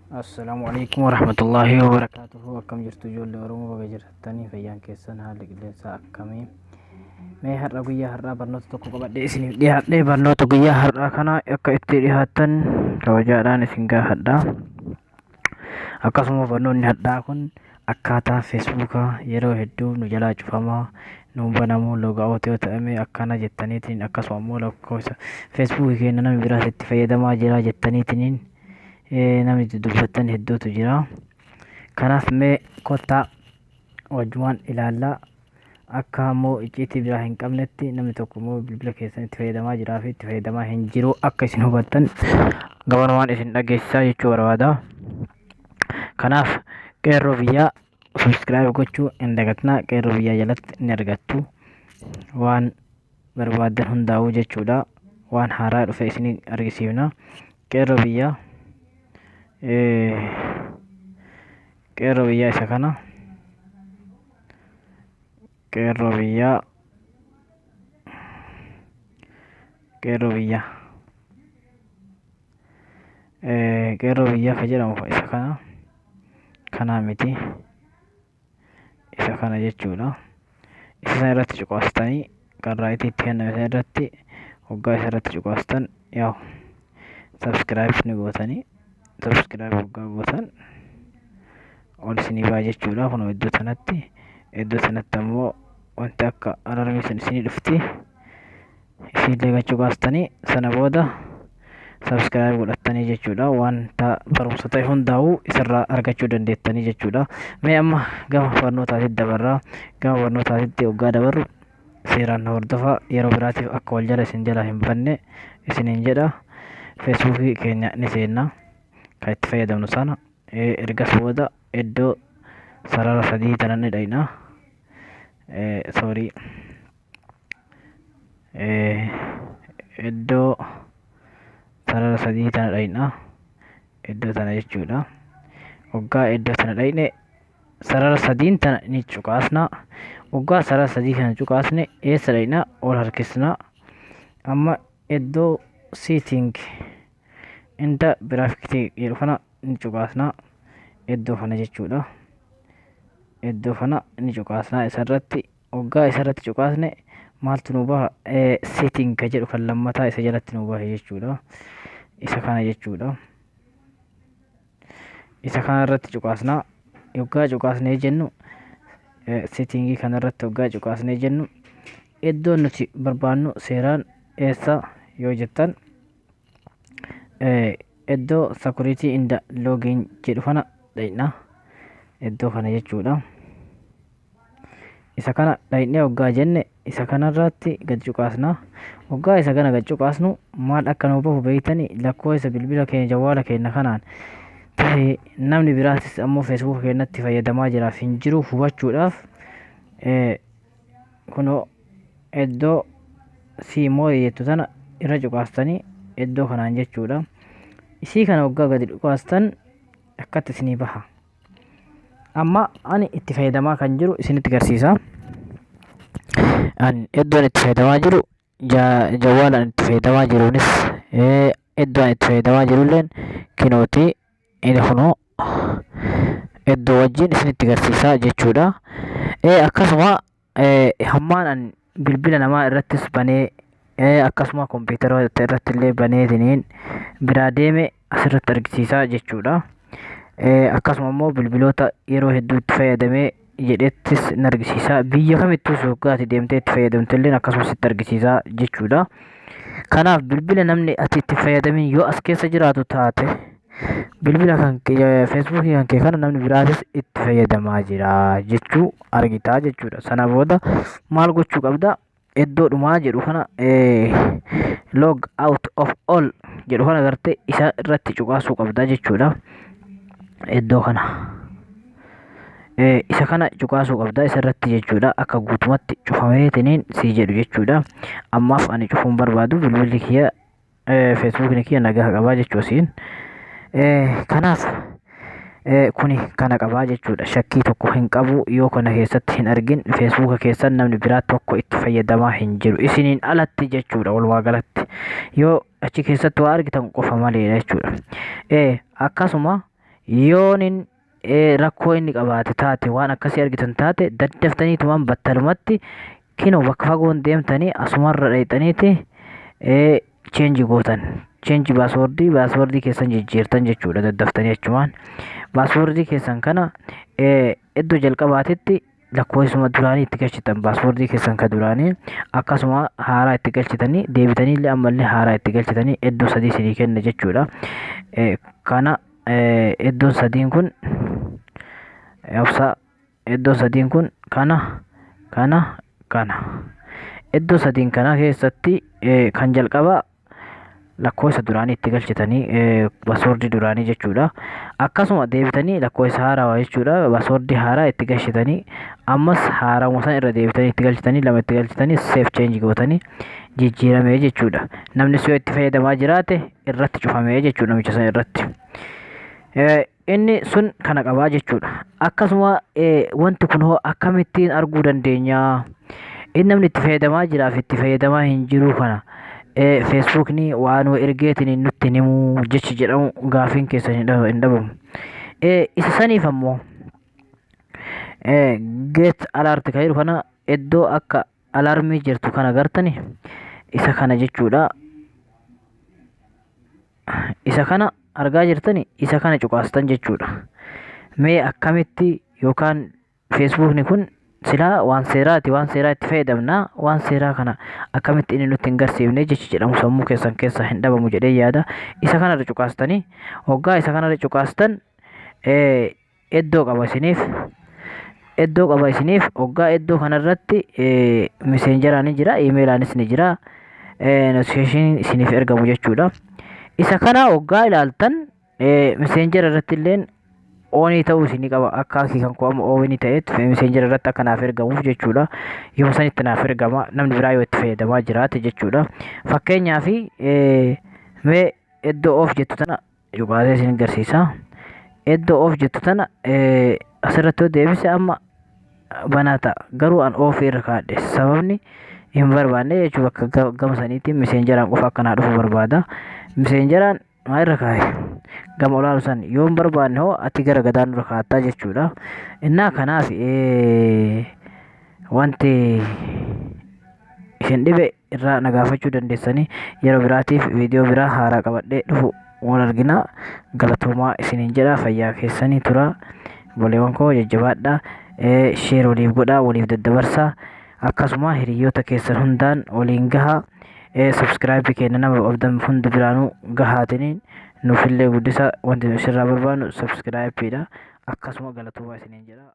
Assalaamu alaikum warahmatullaahi wabarakaatuhu. Akkam jirtu ijoollee Oromoo? Baga jirtanii. Fayyaan keessan, haalli qilleensaa akkamii? Mee har'a, guyyaa har'aa, barnoota tokko qabadhee isiniif dhiyaadhe. Barnoota guyyaa har'aa kana akka itti dhiyaattan kabajaadhaan isin gaafadha. Akkasuma barnoonni har'aa kun akkaataa Feesbuukaa yeroo hedduu nu jalaa cufamaa, nu banamuu, logout yoo ta'ame akkana jettaniitiin, akkasuma immoo lakkoofsa Feesbuukii keenya namni biraas itti fayyadamaa jira jettaniitiin namni dubbattan hedduutu jira. Kanaaf mee kottaa wajjumaan ilaallaa. Akka immoo icciitii biraa hin qabnetti namni tokko immoo bilbila keessan itti fayyadamaa jiraa fi itti fayyadamaa hin jiru akka isin hubattan gabanumaan isin dhageessisaa jechuu barbaada. Kanaaf Qeerroo Biyyaa subscribe gochuu hin dagatinaa. Qeerroo Biyyaa jalatti ni argattu waan barbaaddan hundaa'uu jechuudha. Waan haaraa dhufe isin argisiifna. Qeerroo Biyyaa, Qeerroo Biyyaa isa kana. Qeerroo Biyyaa, Qeerroo Biyyaa, Qeerroo Biyyaa ka jedhamu isa kana. Kanaa miti, isa kana jechuudha. Isa sana irratti cuqaastanii, kan right itti kenname sana irratti hoggaa isa irratti cuqaastan, yaa'u subscribe ni gootanii. Subscribe hoggaa gootan ol isinii ba'a jechuudha. Kun iddoo sanatti, iddoo sanatti ammoo wanti akka alarmii sun isinii dhufti. Isiillee gachuu kaastanii sana booda subscribe godhattanii jechuudha. Wanta barumsa ta'e hundaa'uu isarraa argachuu dandeettanii jechuudha. Mee amma gama barnootaatitti dabarraa. Gama barnootaatitti hoggaa dabarru seeraan na hordofaa. Yeroo biraatiif akka wal jala isin jala hin banne isiniin jedha. Feesbuukii keenya ni seenna, kan itti fayyadamnu sana. Ergas booda iddoo sarara sadii tana ni dhayna. Sorry, iddoo sarara sadii tana dhayna, iddoo tana jechuudha. Hoggaa iddoo tana dhayne, sarara sadiin tana ni cuqaasna. Hoggaa sarara sadii kana cuqaasne, eessa dhayna? Ol harkisna. Amma iddoo "Setting and Privacy" jedhu kana ni cuqaasna. Iddoo kana jechuudha. Iddoo kana ni cuqaasna. Isarratti hoggaa isarratti cuqaasne maaltu nu baha? "Setting" ka jedhu kan lammataa isa jalatti nu bahe jechuudha. Isa kana jechuudha. Isa kana irratti cuqaasna. Hoggaa cuqaasnee jennu, settingii kana irratti hoggaa cuqaasnee jennu, iddoon nuti barbaannu seeraan eessa yoo jettan, iddoo "Security and Login" jedhu kana dhayna. Iddoo kana jechuudha. Isa kana dhaynee hoggaa jenne, isa kanarratti gad cuqaasna. Hoggaa isa kana gad cuqaasnu maal akka nu bahu beeytani? Lakkoofsa bilbila keenya jawwaala keenya kanaan ta'e namni biraatis ammoo Feesbuuka keenyatti fayyadamaa jiraaf hin jiru hubachuudhaaf, kunoo iddoo "See more" jettu tana irra cuqaastanii, iddoo kanaan jechuudha. Isii kana hoggaa gadi cuqaastan akkatti isinii baha. Amma ani itti fayyadamaa kan jiru isinitti garsiisa. Ani iddoon itti fayyadamaa jiru, jawwaalaan itti fayyadamaa jiruunis, iddoon itti fayyadamaa jirulleen kinooti. Inni kunoo iddoo wajjin isinitti garsiisaa jechuudha. Akkasuma hammaan an bilbila namaa irrattis banee, akkasuma kompiitara irratti illee baneetiniin biraa deeme asirratti argisiisaa jechuudha. Akkasuma immoo bilbiloota yeroo hedduu itti fayyadamee jedhettis ni argisiisa. Biyya kamittuu soggaati deemtee itti fayyadamtu illee akkasuma sitti argisiisaa jechuudha. Kanaaf bilbila namni ati itti fayyadamin yoo as keessa jiraatu taate, bilbila kan Feesbuukii kan kee kana namni biraatis itti fayyadamaa jira jechuu argitaa jechuudha. Sana booda maal gochuu qabda? Iddoo dhumaa jedhu kana, "Log out of all" jedhu kana gartee isa irratti cuqaasuu qabda jechuudha. Iddoo kana. Isa kana cuqaasuu qabda isa irratti jechuudha. Akka guutumatti cufameetiniin sii jedhu jechuudha. Ammaaf ani cufuun barbaadu, bilbilli kiyya, Feesbuukni kiyya nagaa qabaa jechuu asiin. Kanaaf kuni kana qabaa jechuudha. Shakkii tokko hin qabu, yoo kana keessatti hin argin Feesbuuka keessan namni biraa tokko itti fayyadamaa hin jiru. Isiniin alatti jechuudha walumaa galatti. Yoo achi keessatti waa argitan qofa maleedha jechuudha. Akkasuma Yoonin rakkoo inni qabaate taate, waan akkasii argitan taate, daddaftaniitumaan battalumatti kinoo bakka fagoon deemtanii asumarra dheeyxaniiti change gootan. Change password, passwordii keessan jijjiirtan jechuudha daddaftanii achumaan. Passwordii keessan kana iddoo jalqabaatitti lakkoofsuma duraanii itti galchitan, passwordii keessan ka duraanii akkasuma haaraa itti galchitanii, deebitanii illee ammallee haaraa itti galchitanii, iddoo sadii isinii kenna jechuudha. Kana iddoon sadiin kun obsa, iddoon sadiin kun kana, kana, kana. Iddoo sadiin kana keessatti kan jalqabaa lakkoofsa duraanii itti galchitanii, passwordii duraanii jechuudha. Akkasuma deebitanii lakkoofsa haaraa jechuudha. Passwordii haaraa itti galchitanii, ammas haarawuma san irra deebitanii itti galchitanii, lama itti galchitanii, save change gootanii jijjiiramee jechuudha. Namni yoo itti fayyadamaa jiraate irratti cufamee jechuudha namicha san irratti. Inni sun kana qabaa jechuudha. Akkasuma wanti kun hoo akkamittiin arguu dandeenya? Inni namni itti fayyadamaa jiraaf itti fayyadamaa hin jiru kana Facebookni waan ergeetiin nutti himuu jechi jedhamu gaafiin keessan hin dhabamu. Isa saniif ammoo get alert kan jedhu kana, iddoo akka alarmii jirtu kana gartani, isa kana jechuudha. Isa kana argaa jirtani, isa kana cuqaastan jechuudha. Mee akkamitti yookaan Facebookni kun silaa waan seeraati, waan seeraa itti fayyadamna, waan seeraa kana akkamitti inni nutti hin garsiifne jechi jedhamu sammuu keessan keessa hin dhabamu jedhee yaada. Isa kanarra cuqaastanii, hoggaa isa kanarra cuqaastan iddoo qaba isiniif, iddoo qaba isiniif. Hoggaa iddoo kanarratti Messengeraan ni jira, emailaanis ni jira, notification isiniif ergamu jechuudha. Isa kana hoggaa ilaaltan Messenger irratti illeen on ta'uu isinii qaba. Akka akii kan koo amma on ta'etti Messenger irratti akka naaf ergamuuf jechuudha. Yoo sanitti naaf ergama namni biraa yoo itti fayyadamaa jiraate jechuudha. Fakkeenyaaf mee iddoo off jettu tana cuqaasee isin agarsiisa. Iddoo off jettu tana asirratti yoo deebise amma banaa ta'a. Garuu an off irra kaadhe, sababni hin barbaanne jechuu, bakka gama saniitti Messengeraan qofa akka naa dhufu barbaada. Messengeraan maa irra kaa'e gama olaanu san yoo hin barbaanne hoo ati gara gadaan dura kaa'attaa jechuudha. Innaa kanaaf wanti isin dhibe irraa na gaafachuu dandeessanii. Yeroo biraatiif viidiyoo biraa haaraa qabadhee dhufu wal argina. Galatoomaa isiniin jedha, fayyaa keessanii tura. Boleewwan koo, jajjabaadha. Share waliif godhaa, waliif daddabarsaa, akkasuma hiriyoota keessan hundaan waliin gahaa. Subscribe keenya nama qabdan hunda biraanuu gahaatiniin nuufillee guddisa. Wanti nu isirraa barbaannu subscribeiidha. Akkasuma galatoomaa isiniin jedha.